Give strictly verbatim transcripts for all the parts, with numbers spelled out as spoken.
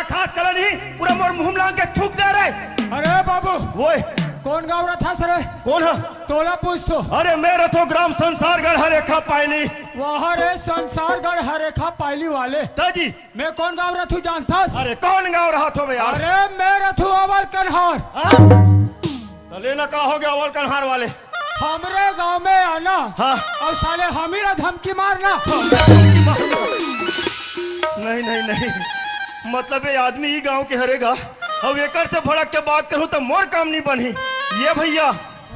खास कला नहीं, पूरा मोर मुंह में लांग के थूक दे रे। अरे बाबू, ओए। कौन गाँव रथस रे? कौन ह? तोला पूछथों। अरे मैं रथों ग्राम संसारगढ़ हरेखा पायली। वाह रे संसारगढ़ हरेखा पायली वाले। त जी। मैं कौन गाँव रथों जानथस? अरे कौन गाँव रहत होबे यार? अरे मैं रथों अवल कन्हार। हाँ? त लेना का हो गया अवल कन्हार वाले? हमरे गाँव में आना हाँ। अउ साले हमी ला धमकी मारना। नहीं, नहीं, नहीं, मतलब ये आदमी ई गांव के हरे गा, अउ एकर से भड़क के बात करूं त मोर काम नहीं बनही। ये भैया,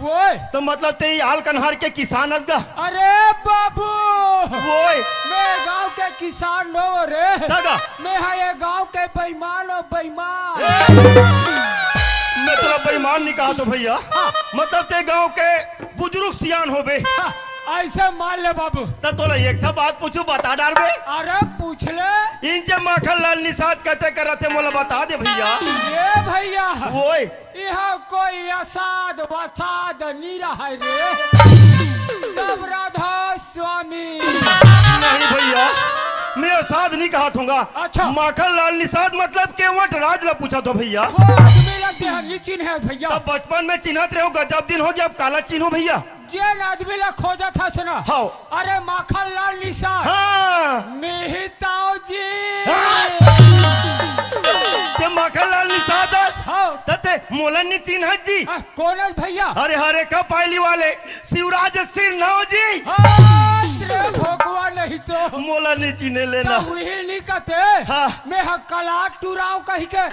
ओए। त मतलब ते ई आल कन्हार के किसान अस गा? अरे बाबू, ओए। मैं गांव के किसान नो रे। दादा। मैं हा ये गांव के बेईमान अउ बेईमान। ए! मैं तोला बेईमान नहीं कहा तो भैया, हाँ। मतलब ते गांव के बुजुर्ग सियान होबे। हाँ, ऐसे मान ले बाबू। त तोला एक ठा बात पूछू, बता डारबे। अरे पूछ ले। इंचे माखन लाल निषाद कते करत हे मोला बता दे भैया। ये भैया। ओए। यहाँ कोई असाध वसाध नहीं रहा है रे। सब राधा स्वामी। नहीं भैया, मैं असाध नहीं कहा थूंगा। अच्छा। माखन लाल निषाद मतलब केवट राज ला पूछा तो भैया। वो आदमी ला देहा नहीं चिन्हे भैया। तब बचपन में चिन्हत रहे हो, गजब दिन हो गया, अब काला चिन्हो भैया। जेन आदमी ला खोजत हस ना। हाँ। अरे माखन लाल निषाद। हाँ। मिहिताओ जी। हाँ। ते माखन लाल निषाद हस। हाँ। त ते मोला नी चिन्हत जी। हाँ, कौन है भैया? अरे हरेखा पायली वाले शिवराज सिन्हा जी। हाँ, रे भोकवा नहीं तो। मोला नी चिन्हे लेना। त उही नी कते। हाँ। मैं हा कलाट टुराव कही के।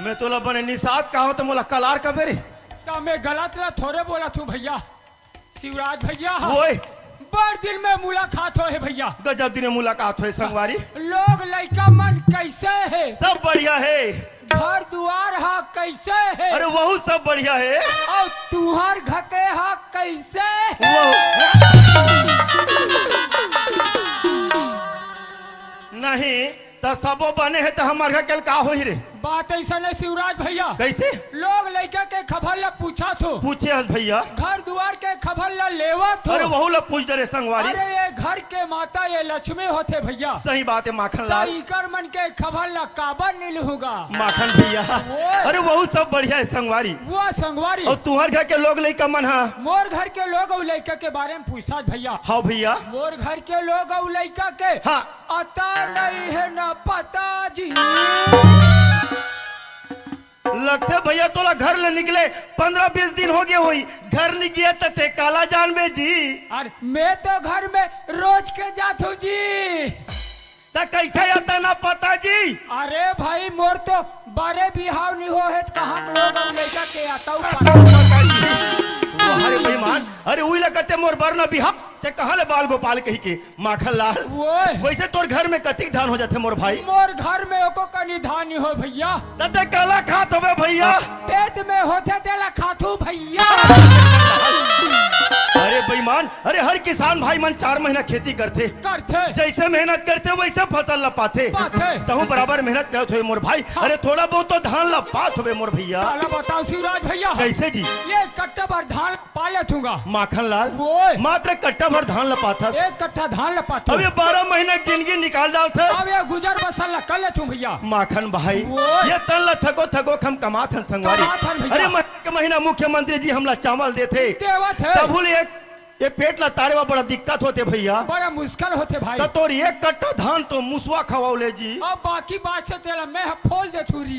मैं तोला बने निषाद कहा त मोला कलार कबे रे? त मैं गलत ला थोरे बोलत हूँ भैया। शिवराज भैया। ओए। बड़ दिन में मुलाकात होए हे भैया। गजब दिन में मुलाकात होए संगवारी। लोग लइका मन कैसे हे? सब बढ़िया हे। घर दुआर हा कैसे हे? अरे वहू सब बढ़िया हे। अउ तुहर घर के हा कैसे हे? वहू नहीं, त सबो बने हे, त हमर घर के ल का होही रे? बात ऐसा नहीं शिवराज भैया। कैसे? लोग लइका के खबर ला पूछा थो। पूछे हस भैया। घर दुआर के खबर ला लेवा थो। अरे वहू ला पूछ दे रे संगवारी। अरे ये घर के माता ये लक्ष्मी होथे भैया। सही बात हे माखन त लाल। इकर मन के खबर ला काबर नहीं लूंगा? माखन भैया। ओए। अरे वहू सब बढ़िया हे संगवारी। वो संगवारी। अउ तुहर घर के लोग लइका मन हा? मोर घर के लोग अउ लइका के बारे में पूछत भैया। हाँ भैया। मोर घर के लोग अउ लइका के हाँ। अता नहीं हे ना पता जी। लगथे भैया तोला घर ले निकले पंद्रह बीस दिन हो गए होही, घर नी गे त ते काला जानबे जी। अरे मैं तो घर में रोज के जात हूँ जी। त कैसे अता ना पता जी? अरे भाई मोर तो बरे बिहाव नी हो हे त कहाँ के लोग अउ लइका के अता पता? वाह रे बेईमान, अरे उही ला कते मोर बर ना बिहाव, ते कहाँ ले बाल गोपाल कही के? माखन लाल, ओए। वैसे तोर घर में कतिक धान हो जाथे मोर भाई? मोर घर में एको कनी धान नहीं हो भैया। त ते काला खात होबे भैया? पेट में होथे तेला खाथू भैया। अरे बेईमान, अरे हर किसान भाई मन चार महीना खेती करथे। करथे। जैसे मेहनत करथे वैसे फसल ला पाथे। पाथे। तहूँ बराबर मेहनत करत होबे मोर भाई। हाँ। अरे थोड़ा बहुत तो धान ला पात होबे मोर भैया। काला बताओ शिवराज भैया। कैसे जी? ये कट्टा भर धान पा लेथूंगा। माखन लाल, ओए। मात्र कट्टा भर धान ल पाथस। एक कट्टा धान ल पाथू। अब ये बारह महीना के जिंदगी निकाल डालथस। अब ये गुजर बसर ल कर लेथूं भैया। माखन भाई, ओए। ये तन ल थको थको के हम कमात हन संगवारी। कमात हन भैया। अरे महीना के महीना मुख्यमंत्री जी हमला चावल देथे। देवत हे। तभू ले एक, ये पेट ल तारे बर बड़ा दिक्कत होथे भैया। बड़ा मुश्किल होथे भाई। त तोर एक कट्टा धान तो मुसवा खवाव ले जी। अब बाकी बात से तेला मैं ह फोल देथू री।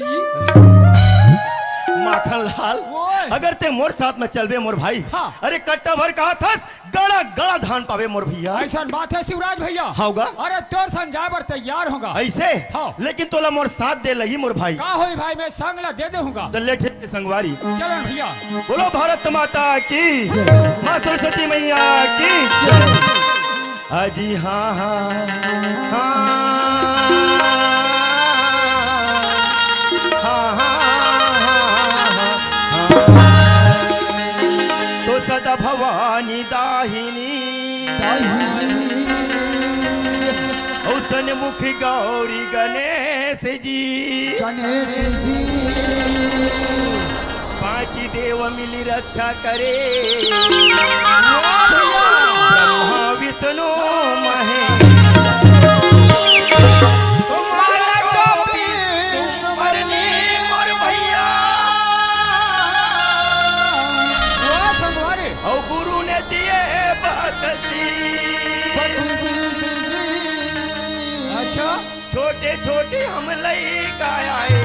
माखन लाल, ओए। अगर ते मोर साथ में चलबे मोर भाई, हाँ। अरे कट्टा भर कहा थस, गड़ा गड़ा धान पाबे मोर भैया। ऐसन बात हे शिवराज भैया। हाँ गा। अरे तोर संग जाए बर तैयार हों गा। ऐसे? हाँ। लेकिन तोला मोर साथ दे लगही मोर भाई। का होही भाई, मैं संग ला दे देहूँ गा। त ले ठीक हे संगवारी। चलो भैया। बोलो भारत माता की, माँ सरस्वती मैया की। अजी हाँ, हाँ, हाँ, हाँ, हाँ, हाँ, हाँ, हाँ। तो सदा भवानी दाहिनी, दाहिनी। औ सन्मुख गौरी गणेश जी। गणेश जी। पांच देव मिली रक्षा करे। वाह भैया। ब्रह्मा विष्णु महेश। अच्छा। छोटे छोटे हम लइका आए।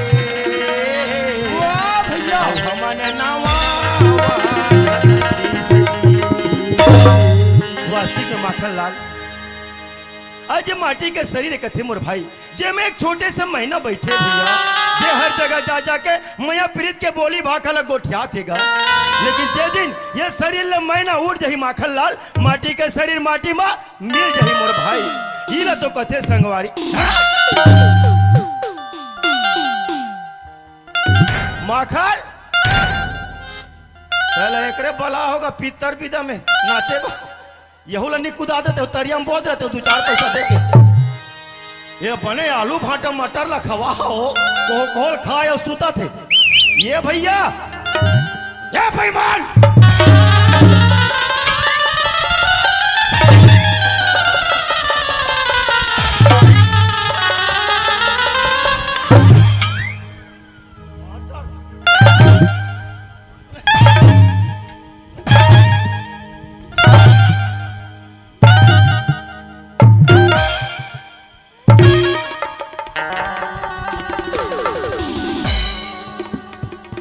वाह भैया। हमन नवा वास्तविक में माखन लाल, आज माटी के शरीर कथे मोर भाई, जेमे एक छोटे से मैना बैठे भैया, जे हर जगह जा जाके मया प्रीत के बोली भाखा ला गोठियाथे गा। लेकिन जे दिन ये शरीर ले मैना उड़ जही माखन लाल, माटी के शरीर माटी मा मिल जही मोर भाई। ई ला तो कथे संगवारी। माखन, पहले एकरे बला होगा पितर बिदा में नाचे बा। यहू ला निकुदा देते हो, तरिया में बोद रहते हो, दू चार पैसा दे के। ये बने आलू भाटा मटर ला खवा हो, को कोल खाए और सुता थे। ये भैया, ये बेईमान।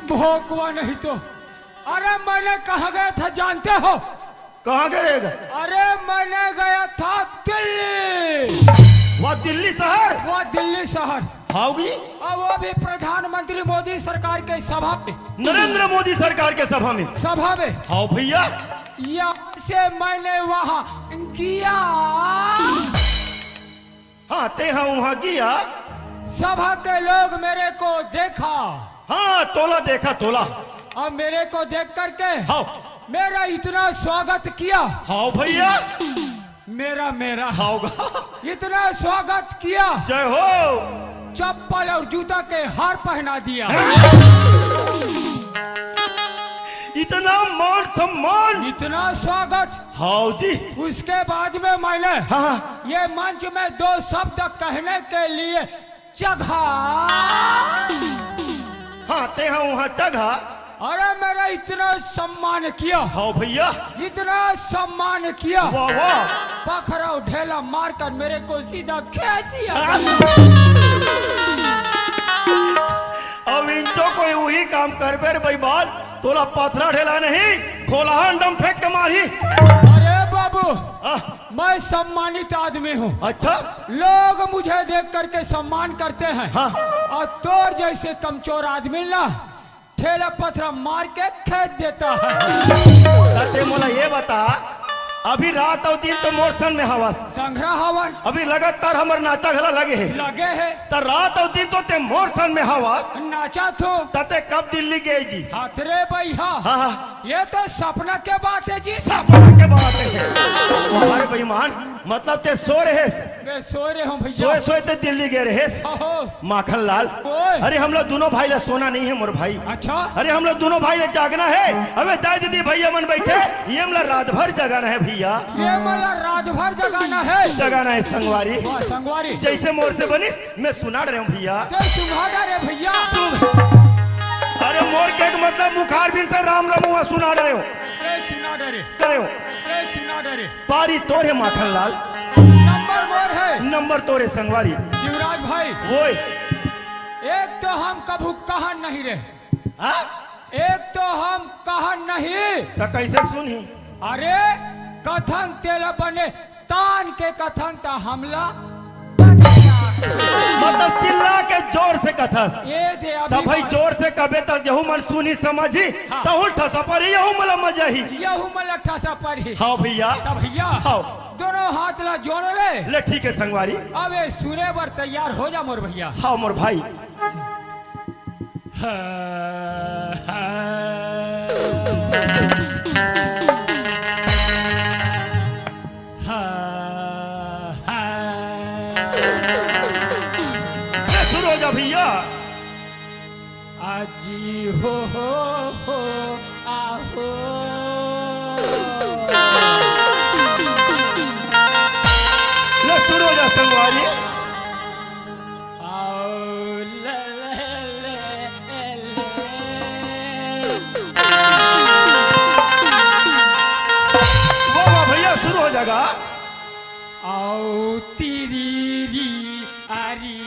भोकवा नहीं तो। अरे, मैंने कहाँ गया था जानते हो? कहाँ गए रहेगा? अरे, मैंने गया था दिल्ली। वह दिल्ली शहर? वह दिल्ली शहर। हाउगी? और वो भी प्रधानमंत्री मोदी सरकार के सभा में। नरेंद्र मोदी सरकार के सभा में? सभा में। हाउ भैया। यहाँ से मैंने वहाँ गया। हाँ, ते हाँ वहाँ गया। सभा के लोग मेरे को देखा। हाँ, तोला देखा, तोला। और मेरे को देख करके हाउ। मेरा इतना स्वागत किया। हाउ भैया। मेरा, मेरा हाउगा। इतना स्वागत किया। जय हो। चप्पल और जूता के हार पहना दिया। इतना मान सम्मान। इतना स्वागत। हाउ जी। उसके बाद में मैंने हाँ, हाँ। ये मंच में दो शब्द कहने के लिए चघा। हाँ, ते हाँ वहाँ चघा। अरे, मेरा इतना सम्मान किया। हाउ भैया। इतना सम्मान किया। वाह, वाह। पखरा ढेला मारकर मेरे को सीधा खेद दिया। अब इंचो कोई वही काम करबे रे बेईमान, तोला पथरा ढेला नहीं, खोलहा अंडम फेंक के मारही। अरे बाबू, आह, मैं सम्मानित आदमी हूँ। अच्छा। लोग मुझे देख करके सम्मान करते हैं। हाँ। और तोर जैसे कमचोर आदमी ना ठेला पथरा मार के खेद देता है। ते मोला ये बता, अभी रात और दिन तो मोर सन में हवस। संघरा हवन। अभी लगातार हमर नाचा घला लगे हे। लगे है। त रात और दिन तो ते मोर सन में हवस। नाचा थो। त ते कब दिल्ली गए जी? हाथ रे भैया। हाँ, हाँ। ये तो सपना के बात है जी। सपना के बात है। अरे बेईमान, मतलब ते सो रहे? मैं सो रहे हूँ भैया। सोए सोए ते दिल्ली गए रहे? ओहो। माखन लाल। ओए। अरे हम लोग दोनों भाई ला सोना नहीं है मोर भाई। अच्छा। अरे हम लोग दोनों भाई ला जागना है। अबे दाई दीदी भैया मन बैठे, ये हमला रात भर जगाना है भैया। ये मला रात भर जगाना है। जगाना है संगवारी। वाह संगवारी। जैसे मोर से बनिस, मैं सुना रहे हूँ भैया। ते सुना डरे भैया। सुन। अरे मोर के मतलब मुखार बिन से राम रमुआ सुना रहे हो। ते सुना डरे। रहे हो। ते सुना डरे। पारी तोरे माखन लाल। नंबर मोर है। नंबर तोरे संगवारी। शिवराज भाई। वोए। एक तो हम कभू कहा नहीं रहे। हाँ? एक तो हम कहा नहीं। तो कैसे सुनी? अरे कथन तेल बने तान के कथन त हमला। मतलब चिल्ला के जोर से कथस। ये दे अभी तब भाई बात। जोर से कबे तस यहू मन सुनी समझी। हाँ। तहुल ठसा पर यहू मला मजा ही। यहू मला ठसा पर ही। हाँ भैया। तब भैया। हाँ। दोनों हाथ ला जोड़ ले। ले ठीक है संगवारी। अबे सुने बर तैयार हो जा मोर भैया। हाँ मोर भाई। ले शुरू हो जा भैया। आजी हो, हो, हो, आहो। ले शुरू हो जा संगवारी। आओ, ले, ले, ले, ले, ले। वाह, वाह, भैया, शुरू हो जाएगा। आओ, तिरी, री, अरी।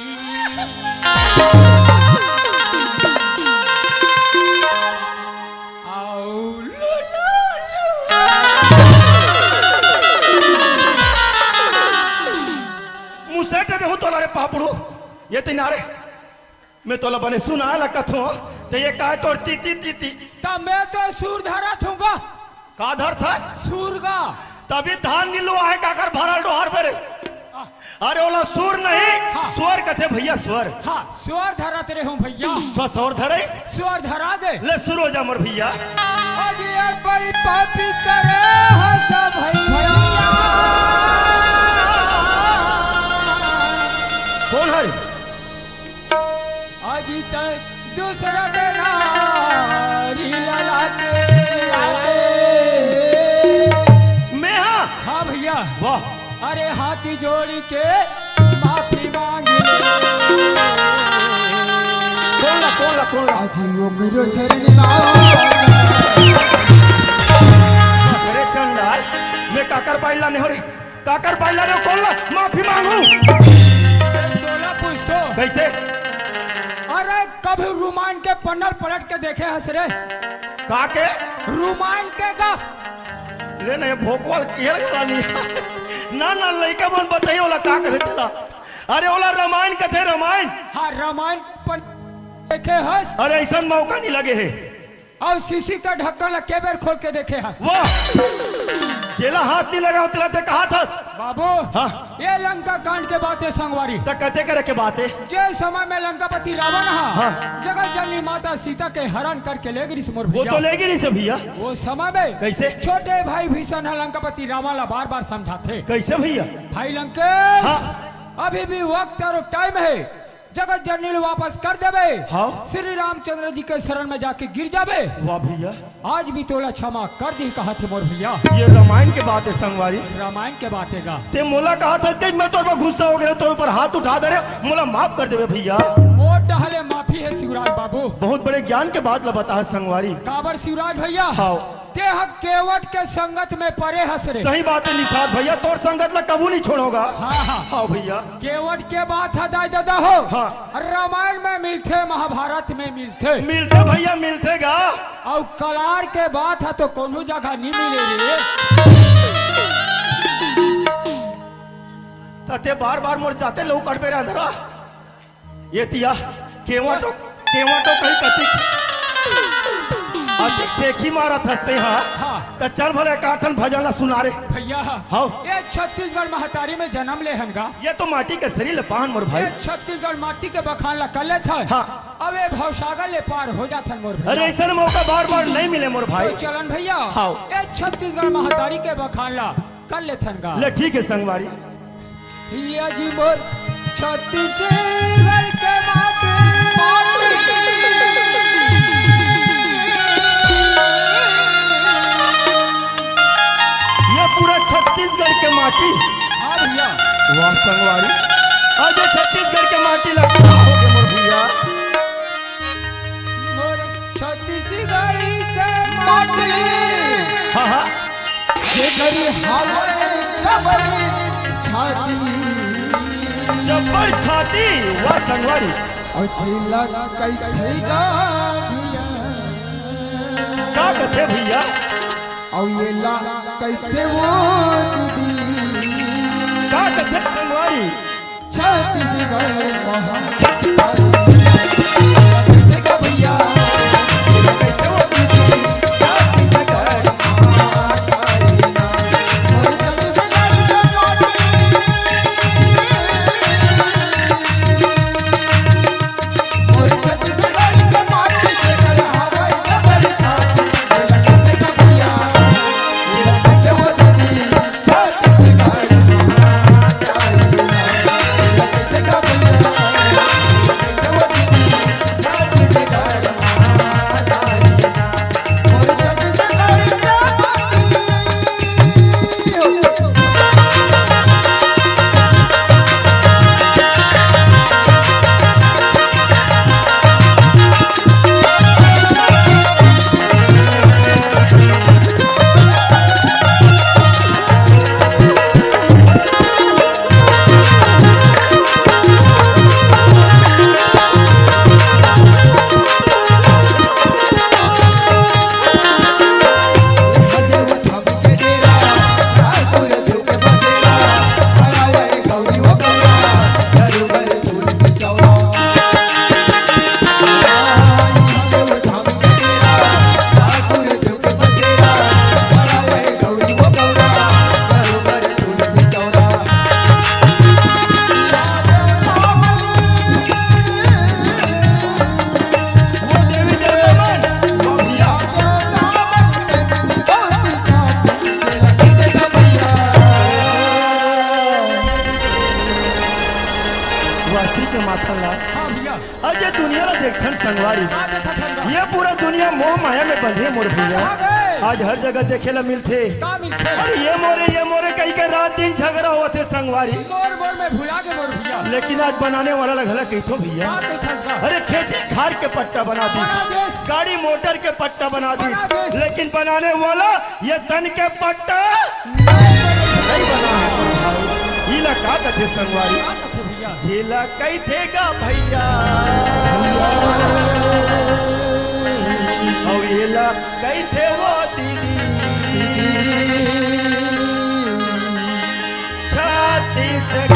आओ लुलु लु। मुसेट देहूं तोला रे पापड़ू, ये तिनारे। मैं तोला बने सुनाय ला कथों, त ये काय तोर तीती तीती। त मैं तो सुर धरत हूं गा। का धरथस? सुर गा। तभी धान नी लुवाय हे काकर भरल डोहर बरे। अरे ओला सुर नहीं, हाँ। स्वर कथे भैया, स्वर। हाँ, स्वर धरत रहे हूँ भैया। तो स्वर धरई? स्वर धरा दे। ले सुरू हो जा मोर भैया। अरे यार, बड़ी पापी करे हो सब भैया। कौन है? अजी तक दूसरा के नारी ललाटे। मैं हाँ। हाँ भैया। वाह। अरे हाथ जोड़ी के माफी मांग ले। कौन ला, कौन ला, कौन ला? अजी वो मेरो शरीर लाओ। बस रे चंडाल, मैं काकर बाई ला नहीं हो रे। काकर बाई ला रे, कौन ला माफी मांगू? तोला पूछतो। कैसे? अरे कभी रुमायन के पन्ना ल पलट के देखे हस रे? का के? रुमायन के गा। ले नहीं, भोकवाल खेल गला नहीं। ना, ना, लइका मन बताई ओला का कथे तेला। अरे ओला रामायण कथे, रामायण। हाँ, रामायण पन देखे हस। अरे ऐसन मौका नहीं लगे हे। अउ शीशी के ढक्कन ला के बेर खोल के देखे हस? वाह! जेला हाथ नहीं लगा, तेला ते कहा थस? बाबू, हाँ। ये लंका कांड के बात हे संगवारी। त कते करे के बात हे? जे समय में लंकापति रावण हा, हाँ। जगत जननी माता सीता के हरण करके ले गिरिस मोर वो भैया। तो ले गिरिस भैया। वो समय में कैसे? छोटे भाई भीषण हा लंकापति रावण ला बार-बार समझाथे। कैसे भैया? भाई लंकेश, हाँ। अभी भी वक्त अउ टाइम हे। जगत जननी ल वापस कर देबे। हाँ। श्री रामचंद्र जी के शरण में जाके गिर जाबे। वाह भैया। आज भी तोला क्षमा कर दी, कहा थे मोर भैया। ये रामायण के बात हे संगवारी। रामायण के बात हे गा। ते मोला कहा था कि मैं तोर पर गुस्सा हो गया, तोर पर हाथ उठा दे रहे, मोला माफ कर देबे भैया। मोर डहले माफी हे शिवराज बाबू। बहुत बड़े ज्ञान के बात ला बता हे संगवारी। काबर शिवराज भैया? हाँ। ते ह केवट के संगत में परे हस रे। सही बात हे निषाद भैया, तोर संगत ला कबू नहीं छोड़ोगा। हाँ, हाँ। हाँ भैया। केवट के बात ह दाई ददा हो। हाँ। रामायण में मिलथे, महाभारत में मिलथे। मिलथे भैया, मिलथे गा। अउ कलार के बात ह तो कोनो जगह नहीं मिले रे। त ते बार-बार मोर जाते लहू कटबे रे अंधरा। ये तिया, केवट हो, केवट हो कहीं कतिक, अतिक सेखी मारत हस ते हा। हाँ। त चल भले एकाठन भजन ला सुना रे। भैया, हाँ। ये छत्तीसगढ़ महतारी में जनम ले हन गा। ये तो माटी के सरीर ले पाहन मोर भाई। ये छत्तीसगढ़ माटी के बखान ला कर लेथन। हाँ। अब ये भवसागर ले पार हो जाथन मोर भैया। अरे ऐसन मौका बार-बार नहीं मिले मोर भाई। तो चलन भैया, हाँ। ये छत्तीसगढ़ महतारी के बखान ला कर लेथन गा। ले ठीक हे संगवारी। ये जी मोर छत्तीसगढ़ के माटी। ये पूरा छत्तीसगढ़ के माटी। हाँ भैया। वाह संगवारी, आज ये छत्तीसगढ़ के माटी लगता हो गए मोर भैया। मोर छत्तीसगढ़ के माटी। हाँ, हाँ। जेकर हावय जबर छाती। जबर छाती, वाह संगवारी। अउ जेला कइथे गा भैया। का कथे भैया? अउ येला कइथे वो दीदी। का कथे संगवारी? छत्तीसगढ़ महाकाली। वास्ती के माथा ला। हाँ भैया। आज ये दुनिया ला देखथन संगवारी। का देखत हन गा? ये पूरा दुनिया मोह माया में बंधे मोर भैया। हाँ बे। आज हर जगह देखे ला मिलथे। का मिलथे? अरे ये मोरे, ये मोरे कहि के रात दिन झगड़ा होथे संगवारी। मोर, मोर में भुला गे मोर भैया। लेकिन आज बनाने वाला ला घला कहिथो भैया। का कहिथस गा? अरे खेती खार के पट्टा बना दी, बना दे। गाड़ी मोटर के पट्टा बना दी, बना दे। लेकिन बनाने वाला ये तन के पट्टा नहीं बना है भाई। इला का कथे संगवारी? का कथे भैया? जेला कहिथे गा भैया, अउ एला कहिथे वो दीदी। छत्तीसगढ़